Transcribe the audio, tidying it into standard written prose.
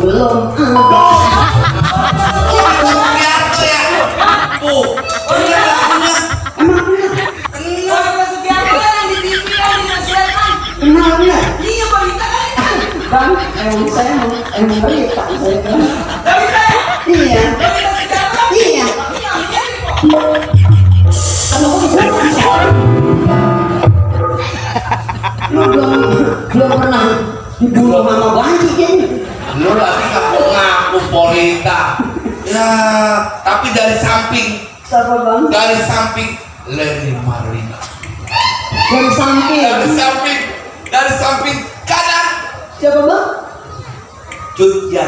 belum Sugiarto ya. Oh iya lagunya. emang Sugiarto kan yang di TV yang dinasihatkan. kenal ya Iya berita kan. bang emang saya emang berita saya bilang. Berita ya. Iya Berita Sugiarto. iya kalau aku bisa lu belum pernah dibunuh sama banci kan Lu lagi ngaku Polita. Ya, tapi dari samping, siapa bang dari samping Lenny Marlina. dari samping Dari samping kanan siapa bang Cut